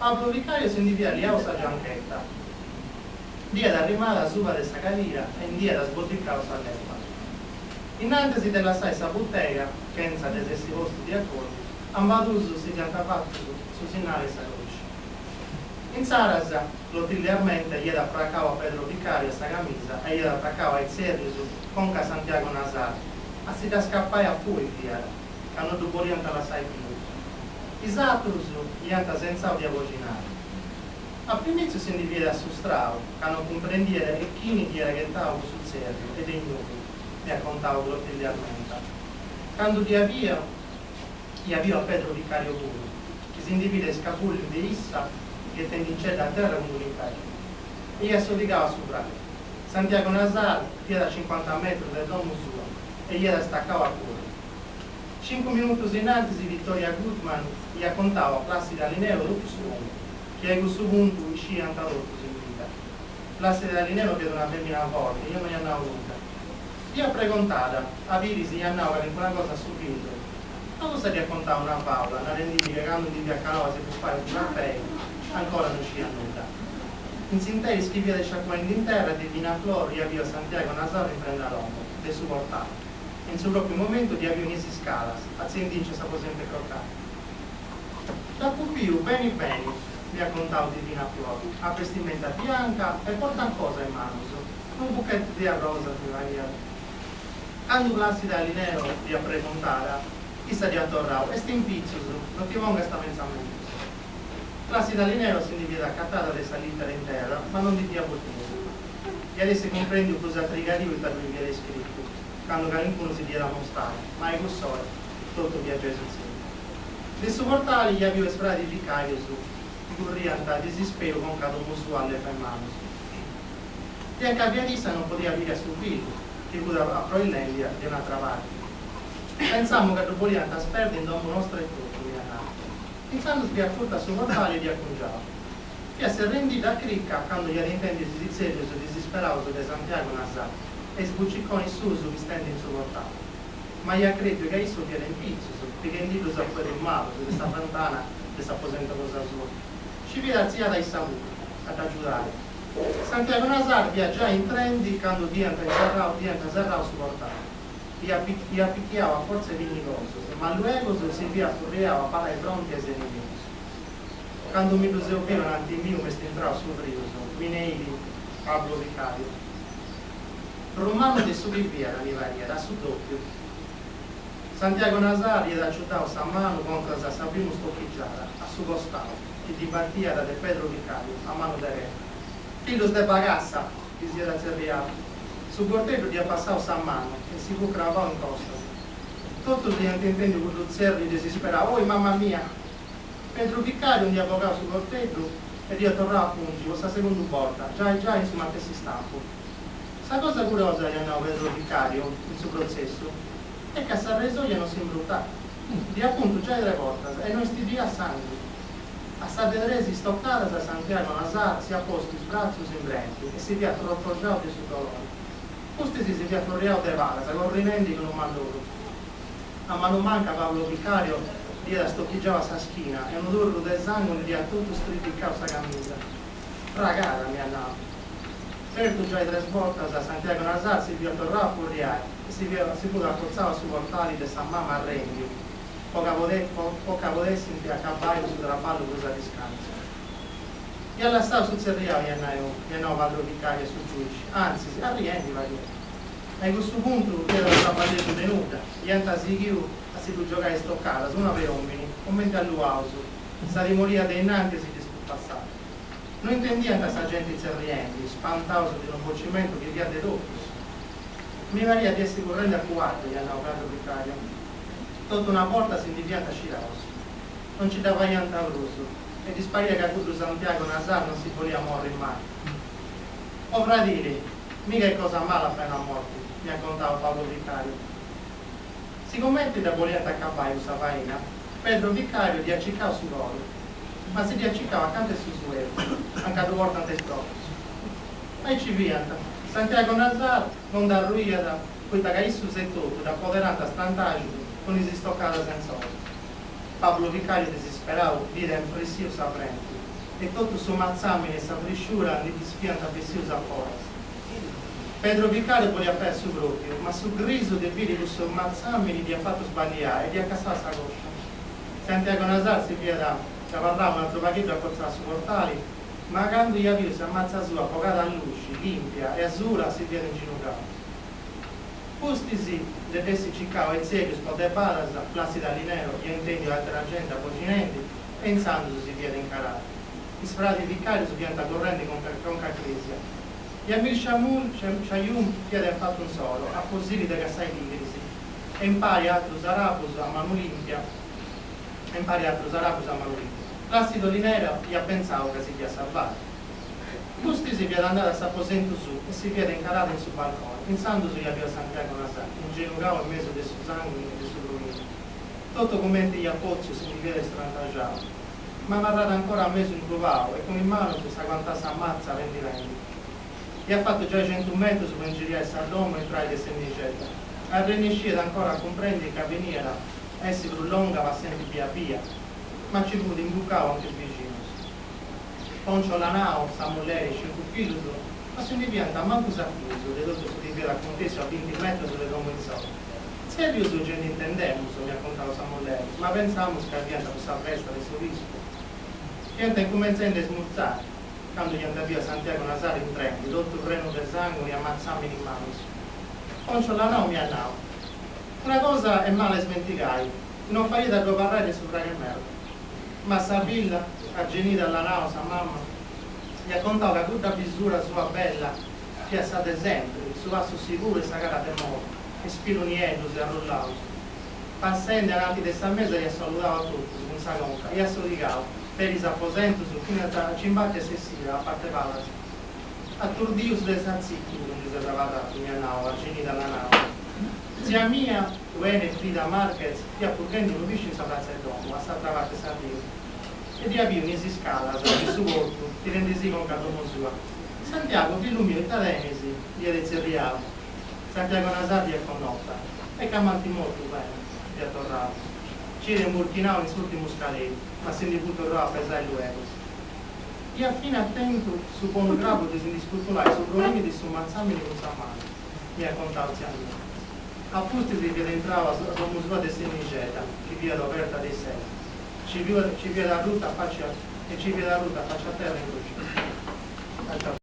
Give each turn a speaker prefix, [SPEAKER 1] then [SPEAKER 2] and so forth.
[SPEAKER 1] Pablo Vicario si ndi fiat liau sa giancheta, dd'iat arrimada asuba de sa cadira e nd'iat sboddicau sa lepa. Innantis de lassai sa butega, chentza de s'essi postu de acordu, ambaduus si fiant fatus su sinnali 'e sa cruxi. Insaras, Clotilde Armenta iat apracau a Pedro Vicario a sa camisa e iat atacau a itzèrrius conca a Santiago Nasar, a si dda scapai a fui fiat, ca no ddu boliant lassai biu. Is atrus iant sentzau de aboxinai. A primìtziu si ndi fiat assustrau, ca no cumprendiat e chini dd'iat ghetau cussu tzèrriu e de innui, m'iat contau Clotilde Armenta. Candu dd'iat biu, iat biu a Pedro Vicario puru, chi si ndi fiat iscabùlliu de issa ghetendincedda a terra cun d'unu imperru. E iat sodigau a su fradi. Santiago Nasar fiat a cincuanta metrus de domu sua e iat stacau a curri. Cincu minutus innantis Vittoria Gutman iat contau a Plàcida Linero totu su contu, chi a cussu puntu isciant totus in bidda. Plàcida Linero fiat una fèmina forti e no iat nau nudda. Dd'iat pregontada a biri si iat nau calincuna cosa a su fillu, ma cussa dd'iat contau una fàula narendiddi ca candu ndi fiat calau a si bufai unu cafei ancora no isciat nudda. In s'interis chi fiat isciacuendi in terra, Divina Flor iat biu a Santiago Nasar intrendi a domo, de su portali. E in su pròpiu momentu dd'iat biu in is iscalas, atziendinci a s'aposentu 'e crocai. Dd'apu biu beni beni, m'iat contau Divina Flor, a bestimenta bianca e portàt cosa in manus, unu buchetu de arrosas mi pariat. Candu Plàcida Linero dd'iat pregontada, issa dd'iat torrau, Est in pitzus, no ti pongast pentzamentus. Plàcida Linero si ndi fiat acatada de sa lìtera in terra, ma no ndi dd'iat boddiu. Iat essi cumprèndiu prus a trigadiu ita ddui fiat iscritu, candu calincunu si dd'iat amostai, ma a cuss'ora totu fiat giai sutzèdiu. De su portali iat biu is fradis Vicàrius chi curriant a disisperu conca a domu sua a lepa in manus. De anca fiat issa non podiat biri a su fillu, chi fut aproillendi de un'atra parti. Pentzamu ca ddu boliant sperdi in domu nostra etotu, m'iat nau. Intzandus fiat curta a su portali e dd'iat cungiau. Fiat serrendidda a crica candu iat intèndiu is itzèrrius disisperaus de Santiago Nasar e is buciconis suus pistendi in su portali. Ma iat crètiu ca issu fiat in pitzus, pighendiddus a fueddus malus de sa fentana de s'aposentu cosa sua. Nci fiat artziada issa puru, a dd'agiudai. Santiago Nasar fiat giai intrendi candu dd'iant inserrau dd'iant serrau su portali. Iat iat pichiau a fortza 'e pinnigosus, ma luegus si fiat furriau a parai fronti a is enemigus. Candu mi ddu seu biu ananti miu m'est intrau su frius, mi neit Pablo Vicario. Prus mannu de su chi fiat, mi pariat, a su dòpiu. Santiago Nasar iat aciutau sa manu contras a sa primu stochigiada, a su costau, chi ddi batiat de Pedro Vicario, a manu dereta. Fillus de bagassa! ddis iat tzerriau. Su gorteddu dd'iat passau sa manu e si fut cravau in costas. Totus iant intèndiu cuddu tzèrriu disisperau, Oi, mama mia! Pedru Vicàriu nd'iat bogau su gorteddu e dd'iat torrau a pungi po sa segundu borta, giai giai in su matessi stampu. Sa cosa curiosa, iat nau Pedru Vicàriu in su protzessu, est ca s'arresoja no s'imbrutat. Dd'iat puntu giai tres bortas e no istiddiat sànguni. A sa de tres istocadas Santiago Nasar s'iat postu is bratzus in brenti e si fiat trotoxau de su dolori. Pustis si fiat furriau de palas, corrinendi che unu malloru. A manu manca Pablo Vicario dd'iat stochigiau a sa schina e unu turru de sànguni dd'iat totu striddicau sa camisa. Fragada, m'iat nau. Fertu giai tres bortas, Santiago Nasar si fiat torrau a furriai e si fiat si fut acotzau a su portali de sa mama arrèndiu, po ca po ca podessint acabai cussu traballu prus a discantzu. Iat lassau su tzerriau, iat nau iat nau Padru Vicario a su giuixi, antzis, arriendi pariat. A cussu puntu fiat unu traballeddu de nudda, iant sighiu a si ddu giogai a istocadas, una per òmini, cumenti alluaus, sa timoria de innantis ddis fut passada. No intendiant sa genti tzerriendi, spantaus de unu bocimentu chi fiat de totus. Mi pariat di essi currendi a cuaddu, iat nau Padru Vicario. Totu una borta si ndi fiant scidaus. No nci dda faiant prus e ddis pariat ca cuddu Santiago Nasar non si boliat morri mai. O fradili, miga est cosa mala a fai una morti, m'iat contau Pablo Vicario. Sigumenti dda boliant acabai cussa faina, Pedro Vicario dd'iat circau su coru, ma si dd'iat circau acanta 'e su suergiu, anca ddu portant is procus. Aici fiant, Santiago Nasar non nd'arruiat poita ca issus etotu dd'apoderànt a strantaxus cun is istocadas insoru. Pablo Vicario disisperau dd'iat infressiu sa brenti. E totu su matzàmini e sa frisciura ndi ddis fiant bessius a foras. Pedro Vicario boliat fai a su pròpiu, ma su grisu de biri cussu matzàmini dd'iat fatu sballiai e dd'iat cassau sa coscia. Santiago Nasar si fiat abarrau un'atru pagheddu acotzau a su portali, ma candu iat biu sa matza sua bogada a luxi, lìmpia e asula, si fiat inginugau. Pustis de dd'essi circau a itzèrrius po de badas, Plácida Linero iat intèndiu àtera genti aboxinendi e intzandus si fiat incarada. Is fradis Vicàrius fiant currendi conca a crèsia. E Amir Chayoum fiat in fatu insoru, a fosili de cassai tigris, e impari a atrus arabus a manu lìmpia e impari a atrus arabus a manu lìmpia. Plácido Linero iat pentzau ca si fiat sarvada. Pustis fiat andada a s'aposentu suu e si fiat incarada in su balconi. Intzandus iat biu a Santiago Nasar, ingenugau in mesu de su sànguni e de su pruini. Totu cumenti iat pòtziu si ndi fiat istrantaxau. Ma abarràt ancora mesu incrubau e cun is manus s'aguantàt sa matza pendi pendi. Iat fatu giai centu metrus po ingiriai sa domu e intrai de s'ennixedda. Arrennesciat ancora a cumprendi ca beniat a essi prus longa passendi bia bia, ma nci fut imbucau anche is bixinus. Poncho Lanao, sa mulleri e cincu fillus no si ndi fiant mancu sapius de totu su chi fiat acuntèssiu a binti metrus de domu insoru. Tzèrrius gei ndi intendemus, m'iat contau sa mulleri, ma pentzamus ca fiant po sa festa de s'obispu. Fiant incumentzendi a ismurzai, candu iant biu a Santiago Nasar intrendi, totu prenu de sànguni e a matzàmini in manus. Poncho Lanao m'iat nau, Una cosa est mala a ismentigai, no faiat a ddu abarrai de su fragh'e merda. Ma sa filla, Argenida Lanao, sa mama, iat contau ca cudda bisura sua bella fiat sa de sempri, su passu siguru e sa cara de moda, is pilus nieddus e arrullaus. Passendi ananti de sa mesa iat saludau a totus cun sa conca, iat sodigau peri is aposentus finas a nci imbati a s'essida a part'e palas. Aturdius de s'atzìchidu ndi seus abarraus, m'iat nau Argenida Lanao. Tzia mia, Eugenia Frida Márquez, fiat purghendi unu pisci in sa pratza 'e domu, a s'atra parti 'e s'arriu, e dd'iat biu in is iscalas de su portu, tirendisì conca a domu sua. Santiago, fillu miu, ita tenis? dd'iat itzerriau. Santiago Nasar dd'iat connota. Est ca m'ant mortu, beni, dd'iat torrau. Nc'iat imburchinau in s'ùrtimu scaleri, ma si ndi fut torrau a pesai luegus. Iat finas tentu su bonu grabu de si ndi scutulai su pruini de su matzàmini cun sa manu, m'iat contau tzia mia. A pustis fiat intrau a domu sua de s'ennixedda, chi fiat oberta de is ses. Nci fiat arrutu a faci e nci fiat arrutu a faci a terra in coxina.